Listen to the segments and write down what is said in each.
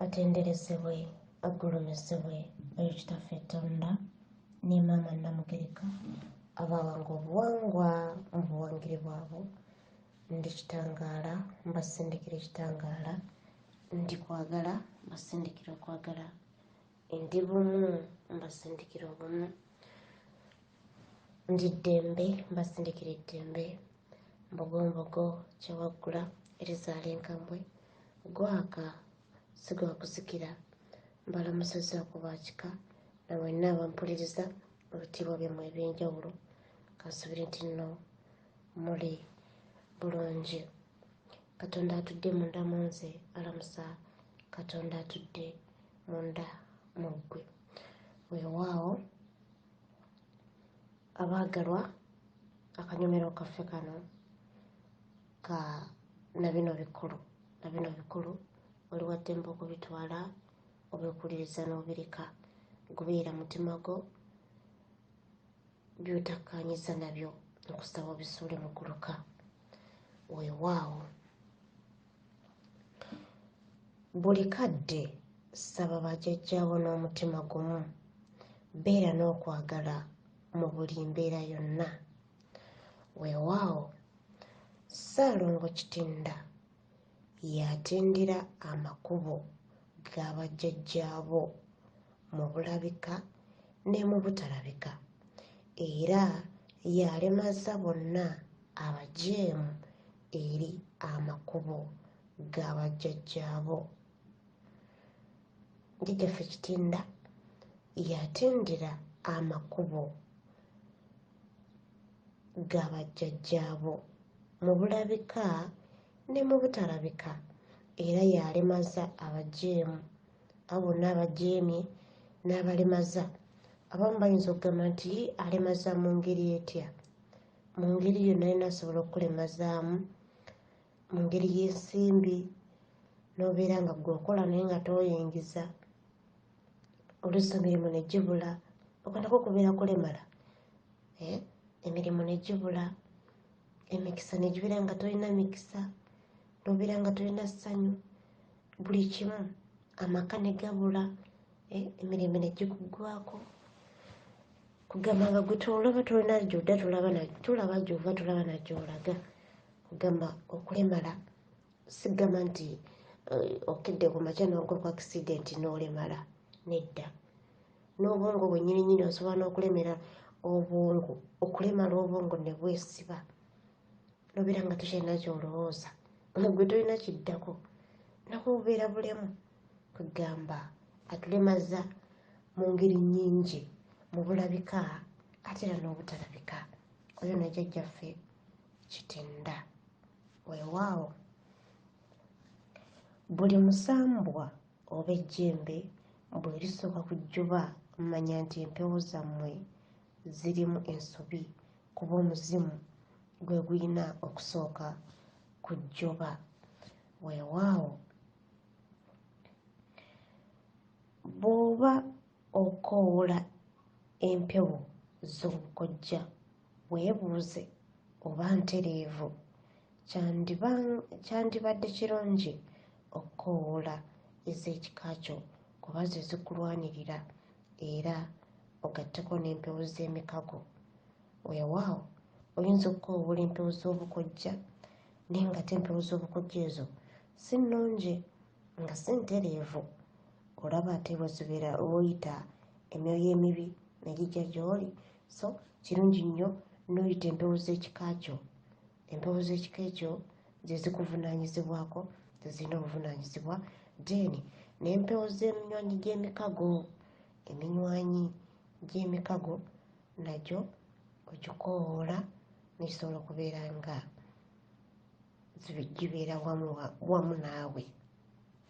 Atenderezebwe, agulumizibwe oyo Kitaffe Tonda ne Maama Namugereka abaawanga obuwangwa mu buwangire bwabwo. Ndi kitangaala, mbasindikira ekitangaala, ndi kwagala, mbasindikira okwagala, ndi bumu, mbasindikira obumu, ndi ddembe, mbasindikira eddembe, mbogombogo, kyewaggula, erizaala enkambwe, gwaka si gwa kuzikira. Mbalamusizzaako ba kika na mwenna abampuliriza mu bitiibwa byammwe eby'enjawulo. Kansubire nti nno muli bulungi. Katonda atudde munda mu nze alamusa Katonda atudde munda mu ggwe. Weewaawo abaagalwa akanyomero kaffe kano ka na bino bikulu na bino bikulu oli wa ddembe okubitwala obikuuliriza n'obireka gubeera mutima gwo by'otakkaanyizza nabyo nkusaba obisuule muguluka weewaawo buli kadde saba bajjajjaabo n'omutima gumu beera n'okwagala mu buli mbeera yonna weewaawo Ssaalongo Kitinda y'atindira amakubo ga bajjajjaabo mu bulabika ne mu butalabika era y'alemaza bonna abajeemu eri amakubo ga bajjajjaabo. Jjajjaffe Kitinda y'atindira amakubo ga bajjajjaabo mu bulabika ne mu butalabika era y'alemaza abajeemu abo bonna abajeemye n'abalemaza. Abamu bayinza okugamba nti alemaza mu ngeri etya? Mu ngeri yonna yonna asobola okukulemazaamu mu ngeri y'ensimbi n'obeera nga ggwe okola naye nga tooyingiza, oluusi emirimu ne gibula, okwo nakwo kubeera kulemala, eh, emirimu ne gibula, emikisa ne gibeera nga tolina mikisa, n'obeera nga tolina ssanyu, buli kimu amaka ne gabula, eh, emirembe ne gikuggwaako. Kugamba nga gwe tolaba tolina gy'odda tolaba na tolaba gy'ova tolaba na gy'olaga. Kugamba okulemala sigamba nti eh, okedde ku makya n'ogwa ku accident n'olemala nedda. N'obwongo bwennyini nnyini osobola n'okulemera obwongo okulemala obwongo ne bwesiba nobeera nga tokyalina kyolowooza nga gwe tolina kiddako nako bubeera bulemu kwegamba atulemaza mu ngeri nnyingi mu bulabika ate era n'obutalabika oyo ne jjajjaffe Kitinda weewaawo buli musambwa oba ejjembe bwe lisooka kujjuba manya nti empewo zammwe zirimu ensobi kuba omuzimu gwe gulina okusooka kujjoba. Weewaawo bw'oba okoowoola empewo z'obukojja weebuuze oba ntereevu. Kyandibadde kirungi okukoowoola ez'ekika kyo kuba ze zikulwanirira era ogatteko n'empewo z'emikago. Weewaawo oyinza okukoowoola empewo z'obukojja naye ng'ate empewo z'obukojja ezo si nnungi nga si ntereevu. Olaba ate bwe zibeera w'oyita emyoyo emibi ne gijja gy'oli. So kirungi nnyo n'oyita empewo z'ekika kyo. Empewo z'ekika ekyo ze zikuvunaanyizibwako, ze zirina obuvunaanyizibwa. Then n'empewo z'eminywanyi gy'emikago, eminywanyi gy'emikago nagyo ogikoowoola negisobola okubeera nga gibeera wamu wamu naawe.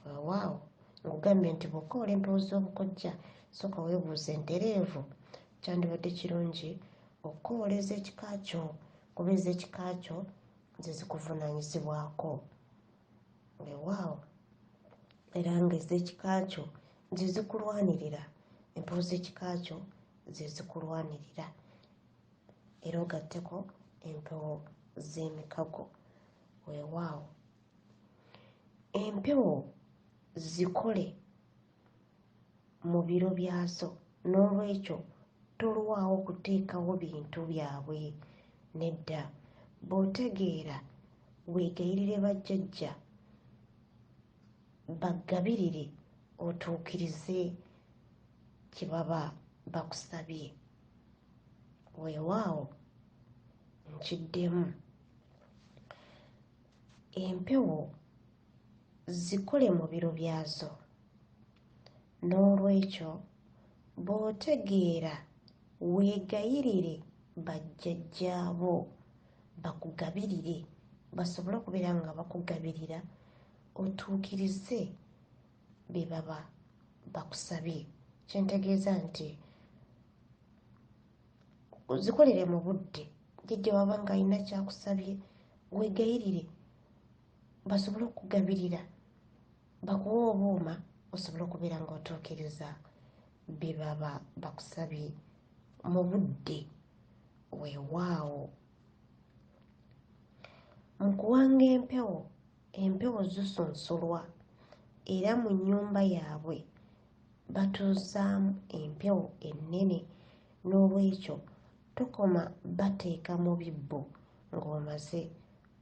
Weewaawo nkugambye nti bw'okoola empewo z'obukojja sooka weebuuze ntereevu kyandibadde kirungi okukoola ez'ekika kyo kuba ez'ekika kyo ze zikuvunaanyizibwako. Weewaawo era ng'ez'ekika kyo ze zikulwanirira, empewo z'ekika kyo ze zikulwanirira era ogatteko empewo z'emikago. Weewaawo empewo zikole mu biro byazo, n'olwekyo tolwawo kuteekawo bintu byabwe. Nedda, bw'otegeera weegayirire bajjajja bagabirire otuukirize kye baba bakusabye. Weewaawo nkiddemu, empewo zikole mu biro byazo, n'olwekyo bw'otegeera weegayirire bajjajjaabo bakugabirire, basobole okubeera nga bakugabirira otuukirize bye baba bakusabye. Kye ntegeeza nti zikolere mu budde, jjajja waba ng'alina ky'akusabye weegayirire basobole okukugabirira, bakuwe obuuma osobole okubeera ng'otuukiriza bye baba bakusabye mu budde. Weewaawo mu kuwanga empewo, empewo zisunsulwa era mu nnyumba yaabwe batuuzaamu empewo ennene, n'olwekyo tokoma bateeka mu bibbo ng'omaze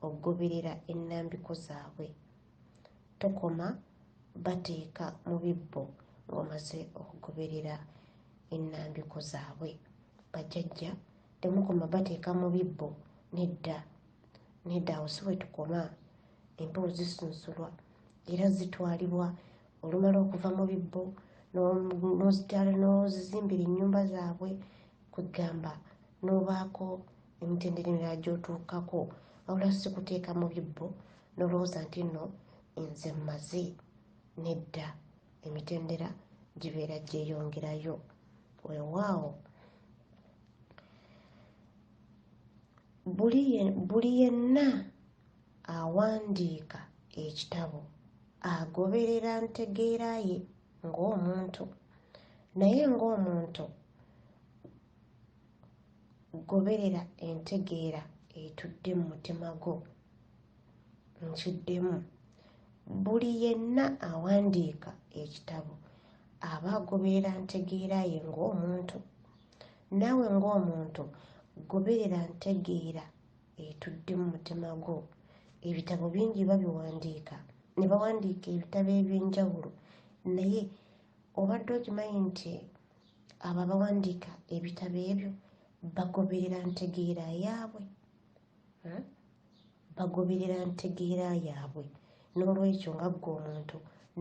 okugoberera ennambiko zaabwe. Tokoma bateeka mu bibbo ng'omaze okugoberera ennambiko zaabwe. Bajjajja temukoma bateeka mu bibbo, nedda, nedda, awo si we tukoma. Empewo zisunsulwa era zitwalibwa, olumala okuva mu bibbo n'ozitwala n'ozizimbira ennyumba zaabwe, kwegamba n'obaako emitendera emirala gy'otuukako, wabula si kuteeka mu bibbo n'olowooza nti nno nze mmaze. Nedda, emitendera gibeera gyeyongerayo. Weewaawo buli yenna awandiika ekitabo agoberera ntegeera ye ng'omuntu, naye ng'omuntu goberera entegeera etudde mu mutima gwo. Nkiddemu, buli yenna awandiika ekitabo aba agoberera ntegeera ye ng'omuntu, naawe ng'omuntu goberera ntegeera etudde mu mutima gwo. Ebitabo bingi babiwandiika, ne bawandiika ebitabo eby'enjawulo, naye obadde okimanyi nti abo abawandiika ebitabo ebyo bagoberera ntegeera yaabwe? Bagoberera ntegeera yaabwe. N'olwekyo nga ggwe omuntu,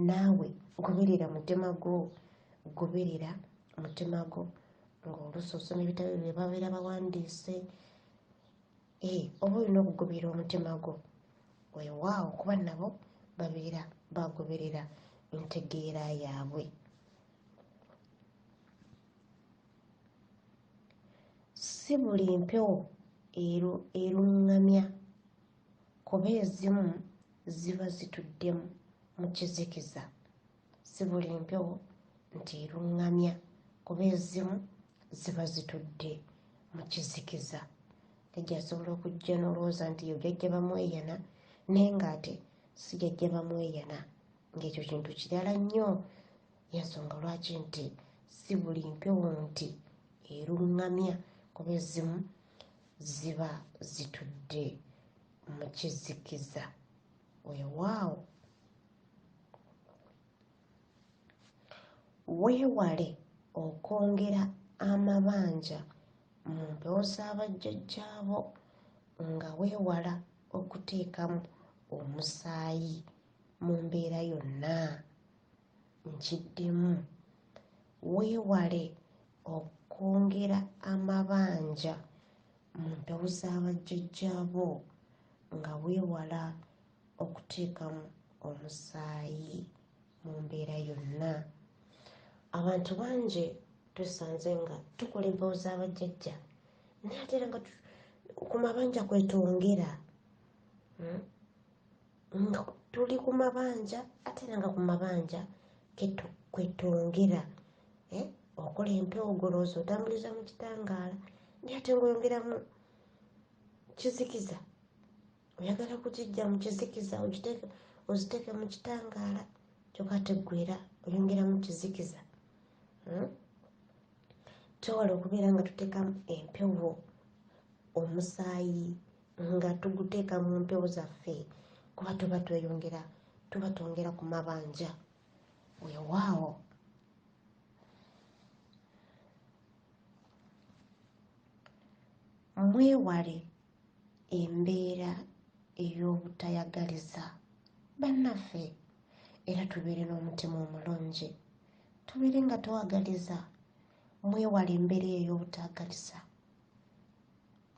naawe goberera mutima gwo, goberera mutima gwo. Ng'oluusi osoma ebitabo bye babeera bawandiise, oba olina okugoberera omutima gwo. Weewaawo, kuba nabo babeera bagoberera ntegeera yaabwe. Si buli mpewo eruŋŋamya, kuba ezimu ziba zitudde mu kizikiza. Si buli mpewo nti eruŋŋamya, kuba ezimu ziba zitudde mu kizikiza. Jjajja asobola okujja n'olowooza nti yo jjajja bamweyana, naye ng'ate si jjajja bamweyana, ng'ekyo kintu kirala nnyo. Y'ensonga lwaki nti si buli mpewo nti eruŋŋamya, kuba ezimu ziba zitudde mu kizikiza. Weewaawo weewale okwongera amabanja mu mpewo z'abajjajjaabo nga weewala okuteekamu omusaayi mu mbeera yonna. Nkiddemu, weewale okwongera amabanja mu mpewo z'abajjajjaabo nga weewala okuteekamu omusaayi mu mbeera yonna. Abantu bangi twesanze nga tukola empewo z'abajjajja, naye ate era nga ku mabanja kwetwongera, nga tuli ku mabanja ate era nga ku mabanja kwetwongera. Okola empewo golowooza otambuliza mu kitangaala, naye ate ng'oyongeramu kizikiza. Oyagala kukijja mu kizikiza oziteeke mu kitangaala, kyokka ate ggwe era oyongeramu kizikiza. Twewale okubeera nga tuteekamu empewo, omusaayi nga tuguteeka mu mpewo zaffe, kuba tuba tweyongera, tuba twongera ku mabanja. Weewaawo. Mwewale embeera ey'obutayagaliza bannaffe, era tubeere n'omutima omulungi, tubeere nga twagaliza. Mwewale embeera ey'obutaagaliza,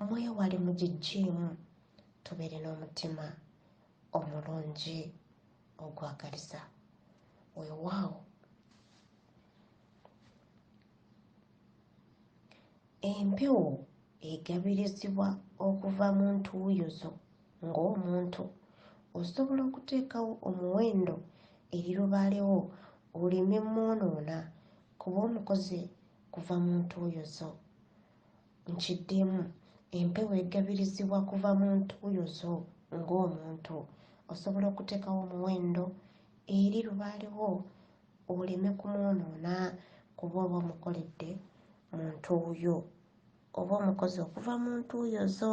mwewale, mugiggyemu, tubeere n'omutima omulungi ogwagaliza. Weewaawo. Empewo egabirizibwa okuva mu ntuuyo zo ng'omuntu. Osobola okuteekawo omuwendo eri lubaale wo oleme mwonoona, kuba omukoze kuva mu ntuuyo zo. Nkiddemu, empewo egabirizibwa kuva mu ntuuyo zo ng'omuntu. Osobola okuteekawo omuwendo eri lubaale wo oleme kumwonoona, kuba oba omukoledde mu ntuuyo, oba omukozi okuva mu ntuuyo zo.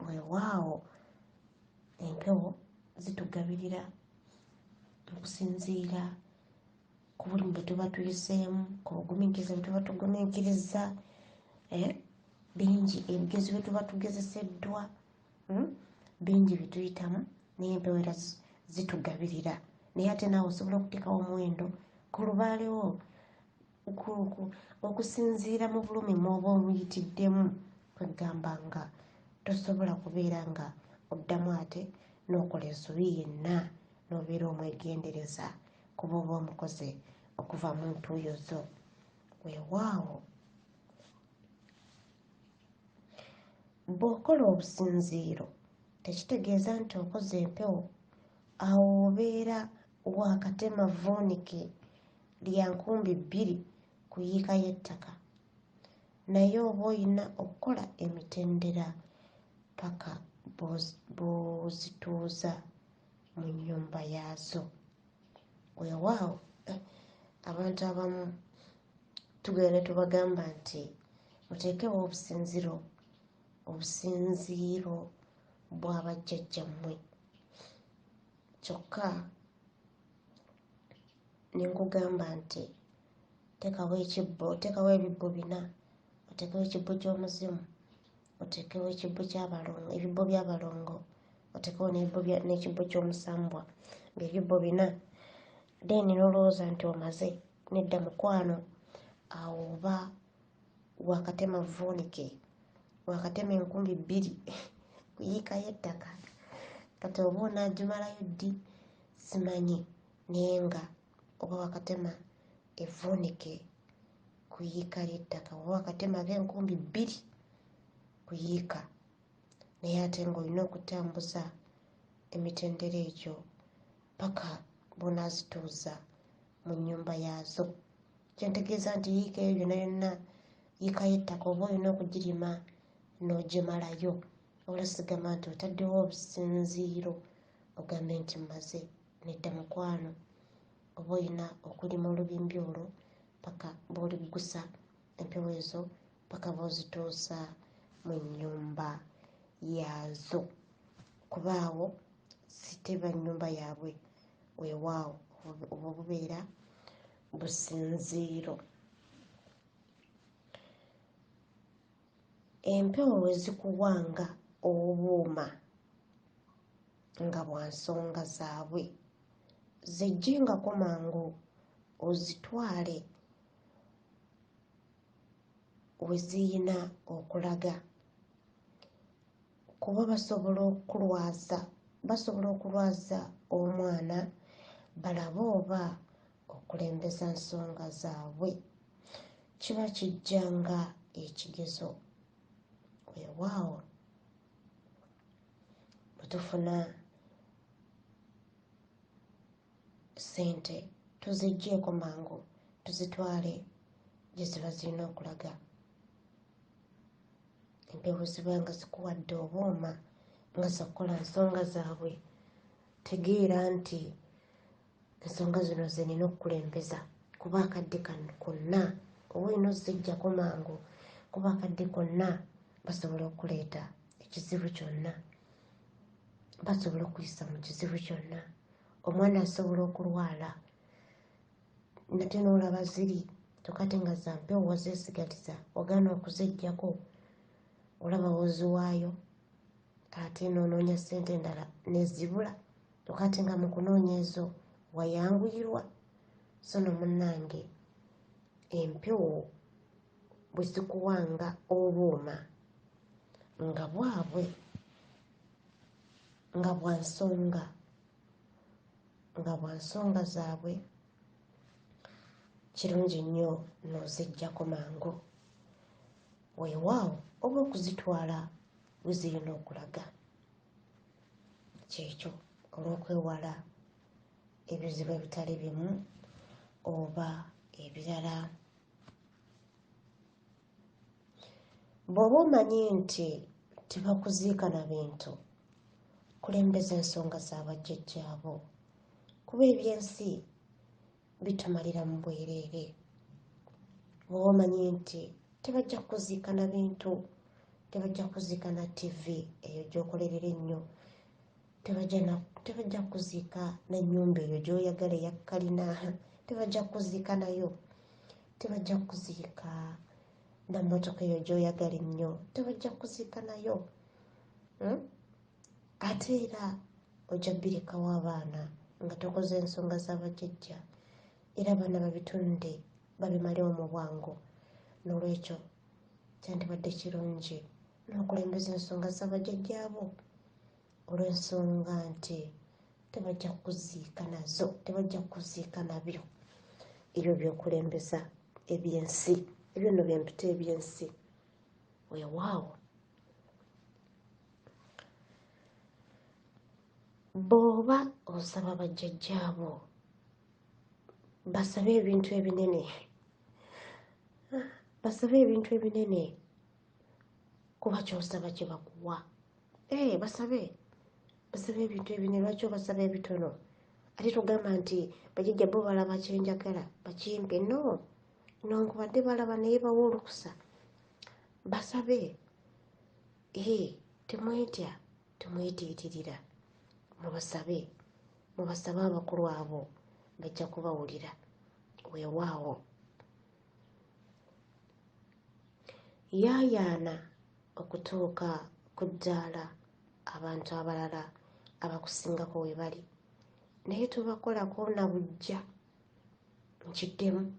Weewaawo, empewo zitugabirira okusinziira ku bulumi bwe tuba tuyiseemu, ku bugumiikiriza bwe tuba tugumiikirizza, bingi ebigezo bye tuba tugezeseddwa, bingi bye tuyitamu, naye empewo era zitugabirira. Naye ate naawe osobola okuteekawo omuwendo ku lubaalewo okusinziira mu bulumi mw'oba omuyitiddemu, kwegamba nga tosobola kubeera nga oddamu ate n'okola ensobi yenna, n'obeera omwegendereza, kuba oba omukoze okuva mu ntuuyo zo. Weewaawo. Bw'okola obusinziiro tekitegeeza nti okoze empewo, awo obeera waakatema vvuunike lya nkumbi bbiri ku yiika y'ettaka, naye oba olina okukola emitendera paka bw'ozituuza mu nnyumba yaazo. Weewaawo, abantu abamu tugenda ne tubagamba nti muteekewo obusinziiro, obusinziiro bwa bajjajjammwe, kyokka ne nkugamba nti teekawo ekibbo, teekawo ebibbo bina, oteekewo ekibbo ky'omuzimu, oteekewo ekibbo ky'abalongo, ebibbo by'abalongo, oteekewo n'ekibbo ky'omusambwa, ng'ebibbo bina. Then n'olowooza nti omaze. Nedda mukwano, awo oba wakatema vvuunike, wakatema enkumbi bbiri ku yiika y'ettaka. Kati oba onaagimalayo ddi simanyi, naye nga oba wakatema evvuunike ku yiika ly'ettaka, oba wakatemako enkumbi bbiri ku yiika, naye ate ng'olina okutambuza emitendera egyo paka bw'onaazituuza mu nnyumba yaazo. Kyentegeeza nti yiika eyo yonna yonna, yiika y'ettaka, oba olina okugirima n'ogimalayo. Wabula sigamba nti otaddewo obusinziiro ogambe nti mmaze. Nedda mukwano, oba olina okulima olubimbi olwo paka bw'oliggusa empewo ezo, paka bw'ozituusa mu nnyumba yaazo, kuba awo siteba nnyumba yaabwe. Weewaawo, obwo bubeera businziiro. Empewo we zikuwanga obuuma nga bwa nsonga zaabwe, zeggyengako mangu ozitwale we ziyina okulaga, kuba basobola okukulwaza, basobola okulwaza omwana balabe oba okulembeza nsonga zaabwe. Kiba kijja nga ekigezo. Weewaawo, bwe tufuna ssente tuziggyeeko mangu tuzitwale gye ziba zirina okulaga. Empewo ziba nga zikuwadde obuuma nga za kukola nsonga zaabwe, tegeera nti ensonga zino ze nina okukulembeza, Kuba akadde kano konna oba olina oziggyako mangu, kuba akadde konna basobola okuleeta ekizibu kyonna, basobola okuyisa mu kizibu kyonna. Omwana asobola okulwala nate n'olaba ziri kyokka ate nga za mpewo wazeesigaliza, wagaana okuzeggyako, olaba w'oziwaayo ate n'onoonya ssente endala ne zibula, kyokka ate nga mu kunoonya ezo wayanguyirwa. So nno munnange, empewo bwe zikuwanga obuuma nga bwabwe, nga bwa nsonga, nga bwa nsonga zaabwe, kirungi nnyo n'oziggyako mangu, weewaawo oba okuzitwala we zirina okulaga. Kyekyo olw'okwewala ebizibu ebitali bimu oba ebirala. Bw'oba omanyi nti tebakuziika na bintu, kulembeza ensonga za bajjajjaabo kuba ebyensi bitumalira mu bwereere. Bw'oba omanyi nti tebajja kukuziika na bintu, tebajja kukuziika na ttivi eyo gy'okolerera ennyo, tebajja kukuziika na nnyumba eyo gy'oyagala eya kkalina, tebajja kukuziika nayo, tebajja kukuziika na mmotoka eyo gy'oyagala ennyo, tebajja kukuziika nayo. Ate era ojja bbirekawo abaana nga tokoze ensonga za bajjajja, era abaana babitunde babimalewo mu bwangu. N'olwekyo kyandibadde kirungi n'okulembeza ensonga za bajjajjaabo olw'ensonga nti tebajja kukuziika nazo, tebajja kukuziika nabyo ebyo by'okulembeza ebyensi, ebyo nno bye mpita ebyensi. Weewaawo. Bw'oba osaba bajjajjaabo basabe ebintu ebinene, basabe ebintu ebinene kuba ky'osaba kye bakuwa. Ee, basabe, basabe ebintu ebinene, lwaki obasaba ebitono? Ate togamba nti bajjajja bo balaba kye njagala bakimpe. No, newankubadde balaba naye bawe olukusa, basabe. Ee, temwetya, temwetiitirira, mubasabe, mubasabe abakulu abo bajja kubawulira. Weewaawo. Yaayaana okutuuka ku ddaala abantu abalala abakusingako we bali, naye tobakolako na buggya. Nkiddemu,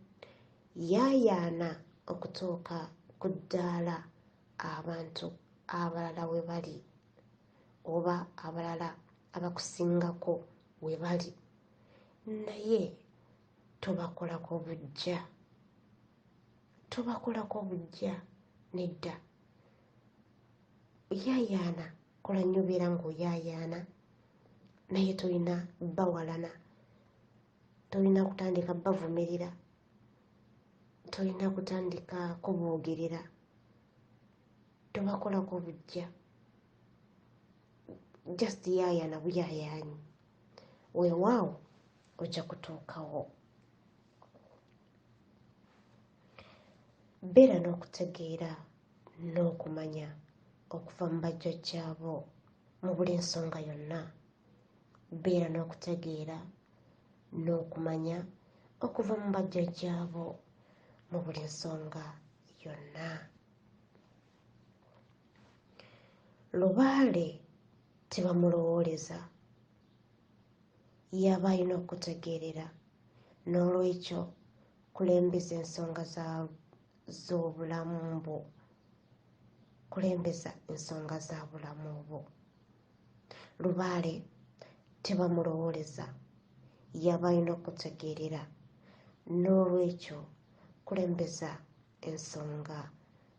yaayaana okutuuka ku ddaala abantu abalala we bali oba abalala abakusingako we bali, naye tobakolako buggya. Tobakolako buggya, nedda. Yaayaana, kola nnyo beera ng'oyaayaana, naye tolina bawalana, tolina kutandika bavumirira, tolina kutandika kuboogerera, tobakolako buggya. Just yaayaana buyaayaanyi, weewaawo ojja kutuukawo. Beera n'okutegeera n'okumanya okuva mu bajjajjaabo mu buli nsonga yonna. Beera n'okutegeera n'okumanya okuva mu bajjajjaabo mu buli nsonga yonna. Lubaale tebamulowooleza, y'aba alina okukutegeerera. N'olwekyo kulembeza ensonga za z'obulamu bwo, kulembeza ensonga za bulamu bwo. Lubaale tebamulowooleza, y'aba alina okukutegeerera. N'olwekyo kulembeza ensonga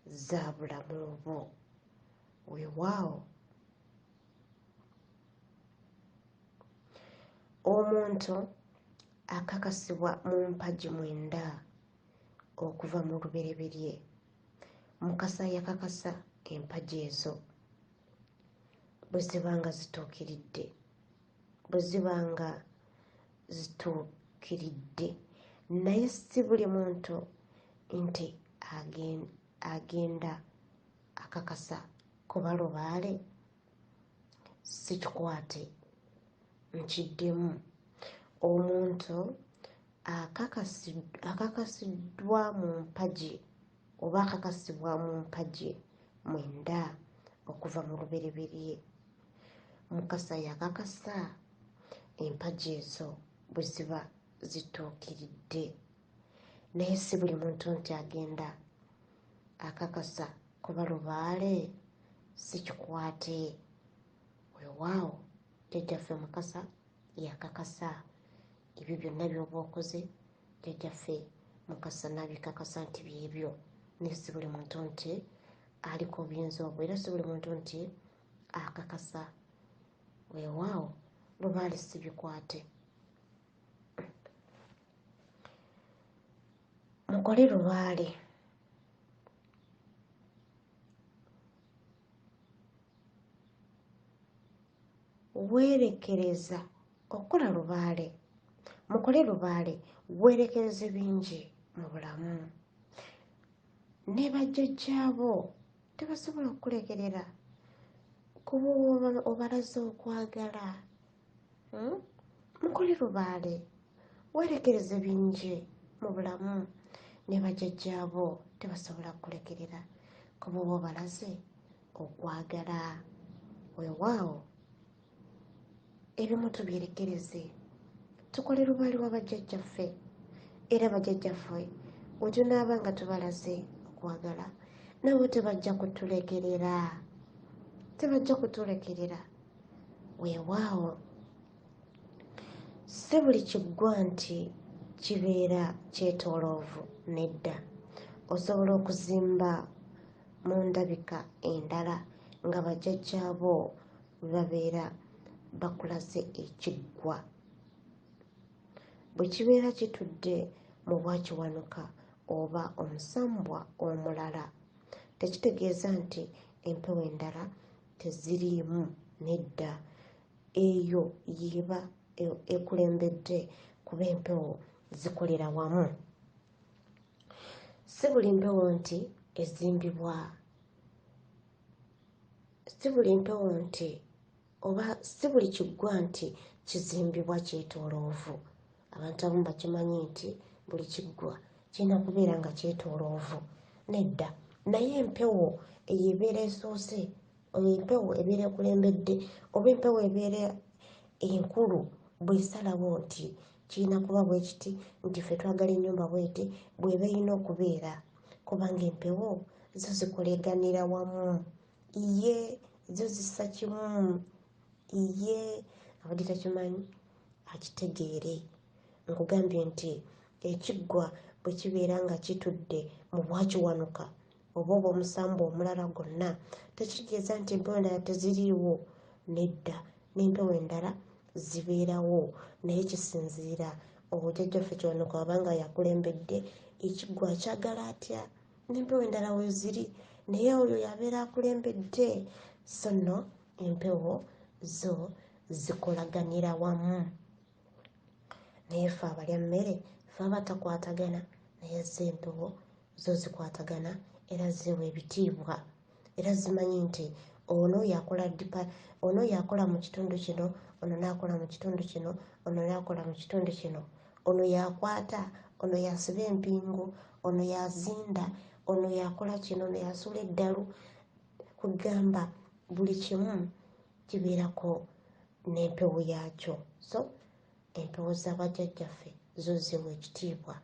za bulamu bwo. Weewaawo. Omuntu akakasibwa mu mpagi mwenda okuva mu lubereberye. Mukasa yakakasa empagi ezo bwe ziba nga zituukiridde, bwe ziba nga zituukiridde. Naye si buli muntu nti agenda akakasa kuba lubaale. Si kikwate, nkiddemu. Omuntu akakasiddwa mu mpagi oba akakasibwa mu mpagi 9 okuva mu lubereberye. Mukasa yakakasa empagi ezo bwe ziba zituukiridde. Naye si buli muntu nti agenda akakasa kuba lubaale, si kikwate. Weewaawo jjajjaffe Mukasa yakakasa ebyo byonna by'oba okoze, jjajjaffe Mukasa n'abikakasa nti byebyo. Naye si buli muntu nti aliko obuyinza obwo, era si buli muntu nti akakasa. Weewaawo lubaale si bikwate. Mukole lubaale. Weerekereza okukola lubaale. Mukole lubaale, weerekereze bingi mu bulamu. Ne bajjajjaabo tebasobola kukulekerera kuba obalaze okwagala. Mukole lubaale, weerekereze bingi mu bulamu. Ne bajjajjaabo tebasobola kukulekerera kuba oba obalaze okwagala. Weewaawo ebimu tubyerekereze, tukole lubaale wa bajjajjaffe, era bajjajjaffe bwe tunaaba nga tubalaze okwagala nabo tebajja kutulekerera, tebajja kutulekerera. Weewaawo si buli kiggwa nti kibeera kyetooloovu, nedda. Osobola okuzimba mu ndabika endala nga bajjajjaabo bwe babeera bakulaze ekiggwa. Bwe kibeera kitudde mu bwakiwanuka oba omusambwa omulala, tekitegeeza nti empewo endala teziriimu, nedda. Eyo y'eba ekulembedde kuba empewo zikolera wamu. Si buli mpewo nti ezimbibwa, si buli mpewo nti oba si buli kiggwa nti kizimbibwa kyetooloovu. Abantu abamu bakimanyi nti buli kiggwa kirina kubeera nga kyetooloovu, nedda. Naye empewo eyo ebeera esoose, empewo ebeera ekulembedde oba empewo ebeera enkulu bw'esalawo nti kirina kuba bwe kiti, nti ffe twagala ennyumba bw'eti, bw'eba erina okubeera, kubanga empewo zo zikoleganira wamu, ye zo zissa kimu, ye abadde takimanyi akitegeere. Nkugambye nti ekiggwa bwe kibeera nga kitudde mu bwakiwanuka oba obw'omusambwa omulala gwonna, tekitegeeza nti empewo endala teziriiwo, nedda. N'empewo endala zibeerawo, naye kisinziira jjajjaffe Kiwanuka wabanga yakulembedde ekiggwa akyagala atya, n'empewo endala weeziri, naye oyo yabeera akulembedde. So nno empewo zo zikolaganira wamu. Naye ffe abalya mmere ffe abatakwatagana, naye zo empewo zo zikwatagana era ziwa ebitiibwa, era zimanyi nti ono yakola ono yakola mu kitundu kino, ono n'akola mu kitundu kino, ono n'akola mu kitundu kino, ono yakwata, ono yasiba empingu, ono yazinda, ono yakola kino, ono yasuula eddalu. Kugamba buli kimu kibeerako n'empewo yaakyo. So empewo z'abajjajjaffe zo ziwa ekitiibwa.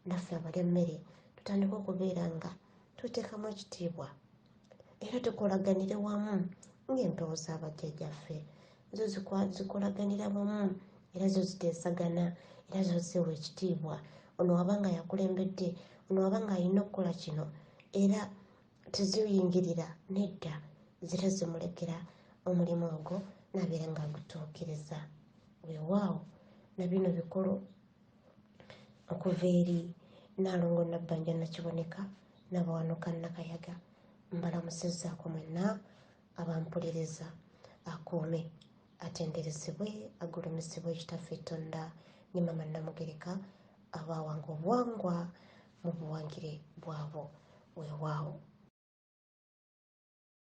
Naffe abalya mmere tutandika okubeera nga tuteekamu ekitiibwa era tukolaganire wamu ng'empewo z'abajjajjaffe zo zikolaganira wamu, era zo ziteesagana, era zo ziwa ekitiibwa. Ono wabanga yakulembedde, ono wabanga alina okukola kino, era teziyingirira, nedda, zira zimulekera omulimu ogwo n'abeera ng'agutuukiriza. Weewaawo na bino bikulu okuva eri Nnaalongo Nabbanja Nakiboneka Nabawanuka Nakayaga. Mbalamusizzaako mwenna abampuliriza. Akuume, atenderezebwe, agulumizibwe Kitaffe Tonda ne Maama Namugereka. abaawanga obuwangwa mu buwangire bwabwo. Weewaawo.